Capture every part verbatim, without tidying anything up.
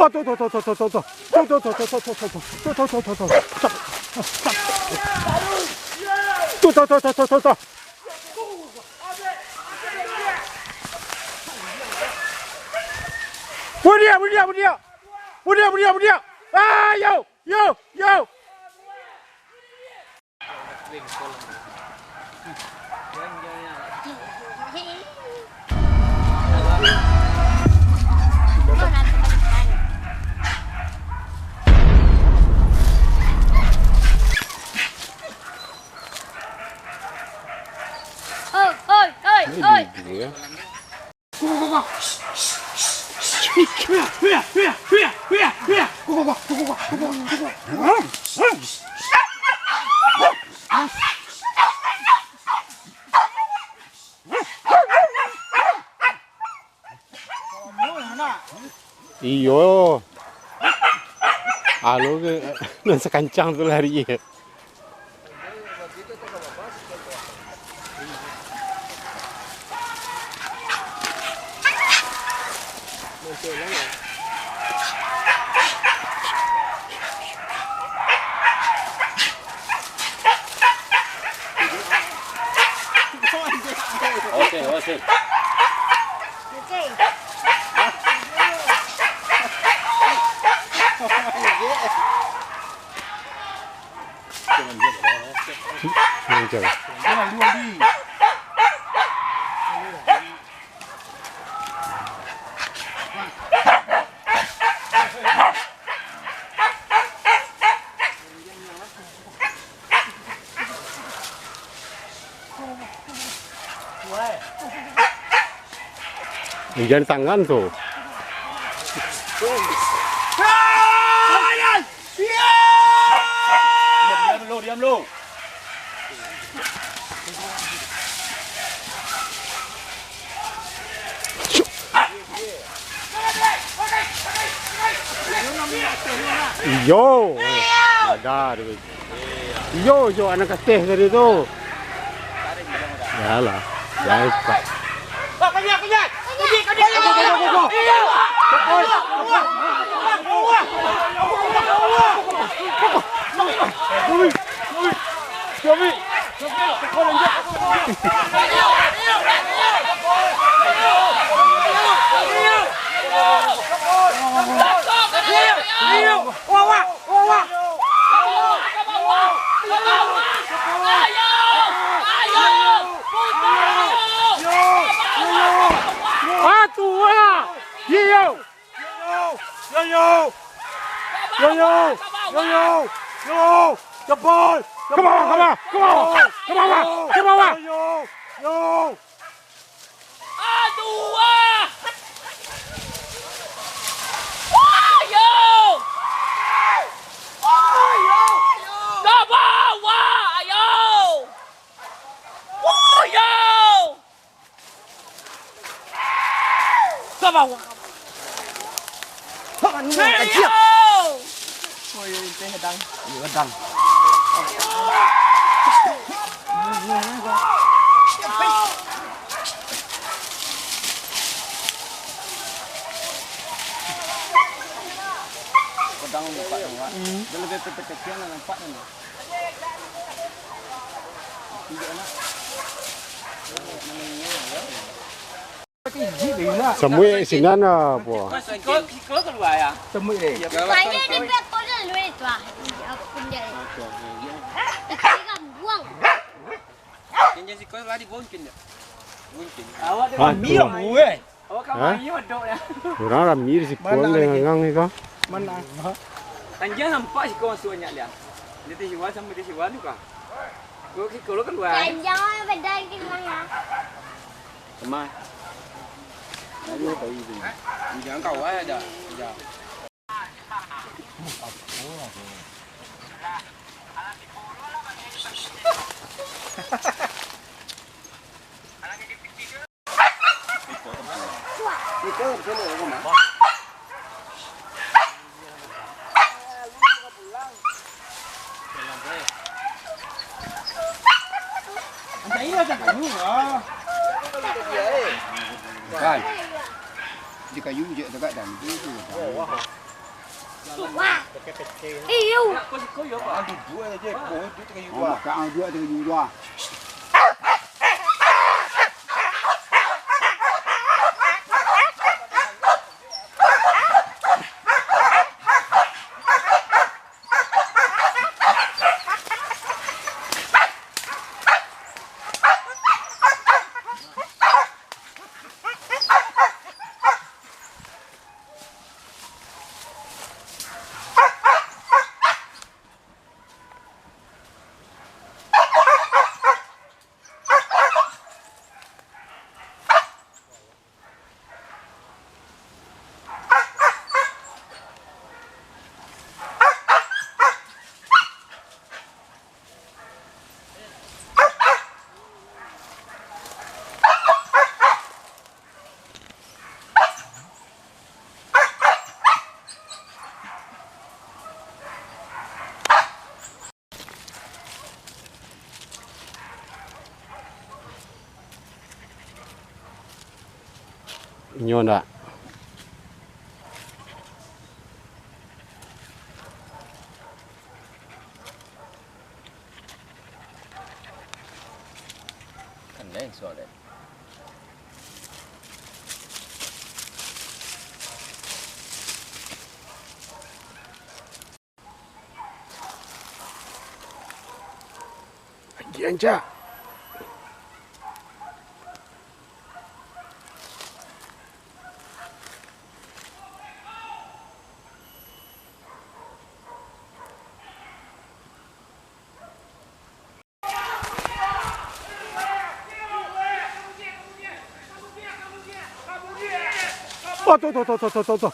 Tuh, tuh, tuh, tuh, tuh, tuh, tuh, tuh. Tuh, tuh, tuh, tuh, tuh, tuh. Tuh, tuh, tuh, tuh, tuh, tuh. Tuh, tuh, tuh, tuh, tuh, tuh. Bunuh dia, bunuh dia, bunuh dia. Bunuh dia, bunuh dia, bunuh dia. Ah, yo, yo, yo. Oi, oi, oi, oi. Iyo. Alo ke, nan sakancang tu lari. Oke, oke. Jangan lupa di. Ujan tangan tu. Diam, diam lu, diam lu. Iyo, ada tu. Iyo, iyo, anak kateh tadi tu. Yalah, guys, Pak. Atu, ah! Iyo! Yo, yo! Yo, yo! Yo, yo! Yo! Jebol! Ka bawah, ka bawah, ka bawah! Ka bawah, ka bawah! Yo, yo! Aduh, ah! Wah, yo! Wah, yo! Ka bawah, ayo! Wah, yo! Ka bawah. Ka bawah. Ayo! Oh, iyo, itu hedang. Iyo, hedang. Pedang nampak tu, Pak. Hmm. Dia lebih kecil, nampak tu. Tunjuk anak. Samuik sinan apo? Siko, siko kalua, yo. Samuik, eh. Samuik, eh. Iyo, iyo. Iyo, iyo. Jangan siko lah dibuangkin, yo. Buangkin. Awak tu. Hah? Urang rami di siko. Anjiang nampak siko masuak nyo, Lian. Di Siwan samo di Siwan tu, ka. Siko, siko lo kalua. Anjiang beda lagi, Bang, yo. Kama. Jangan kawai ado. Jangan. Kan. Di kayu je tegak dan itu. Iyo. Ang duduak aja, boh tu tengah yuda. Inyo ndak. Kan lain soal dia. Agiah ancak. Oh, tu, tu, tu. Tu, tu, tu, tu, tu, tu.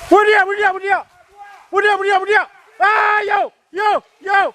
Bunuh dia, bunuh dia, bunuh dia. Bunuh dia, bunuh dia, bunuh dia. Ah, yo, yo, yo.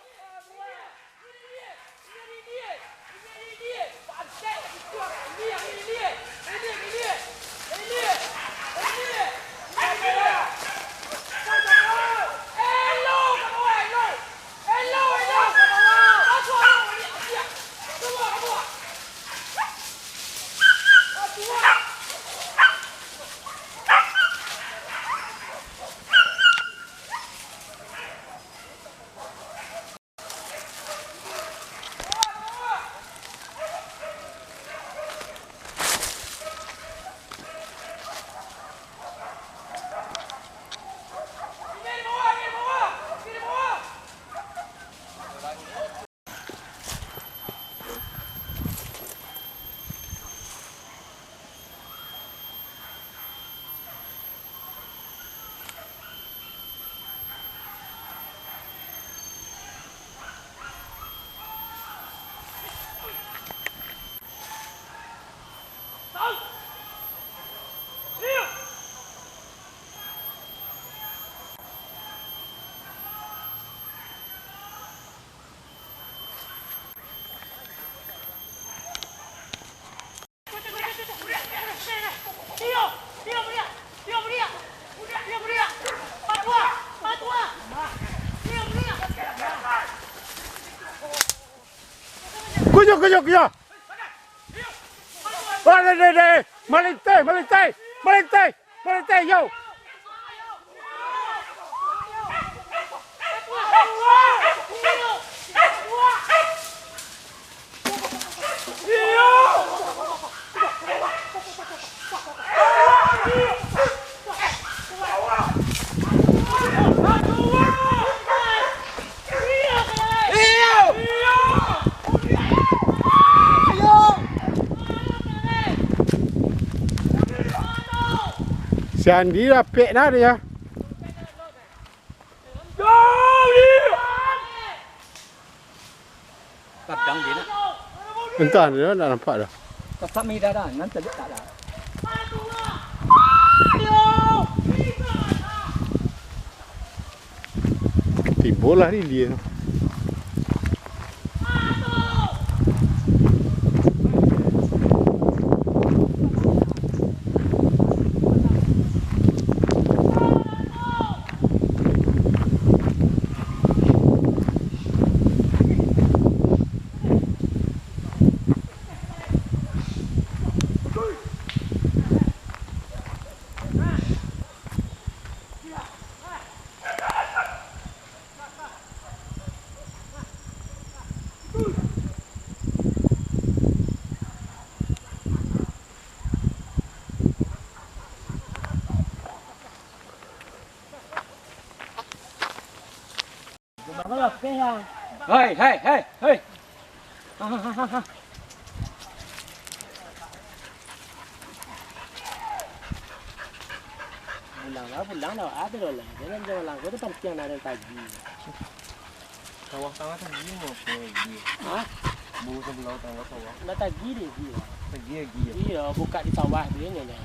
Kuyo, kuyo, kuyo. Oh, deh, deh, deh. Malinteh, malinteh, malinteh, malinteh, yo. Si Andi rapek nah dia. Kadang dia nak. Entah, dia tak nampak dah. Tetap mida dah, nan tadi tak dah. Tibolah di dia. Hei, hei, hei, hei. Pulang lah, pulang lah. Ada lo lah. Jangan, jangan langkau tu, pantiang nak ada tagi. Sawah tangah tagi mau apa lagi? Hah? Bungkus sebelah tangah sawah. Nak tagi dia, dia. Tagi lagi ya? Iya, buka di sawah dia ni lah.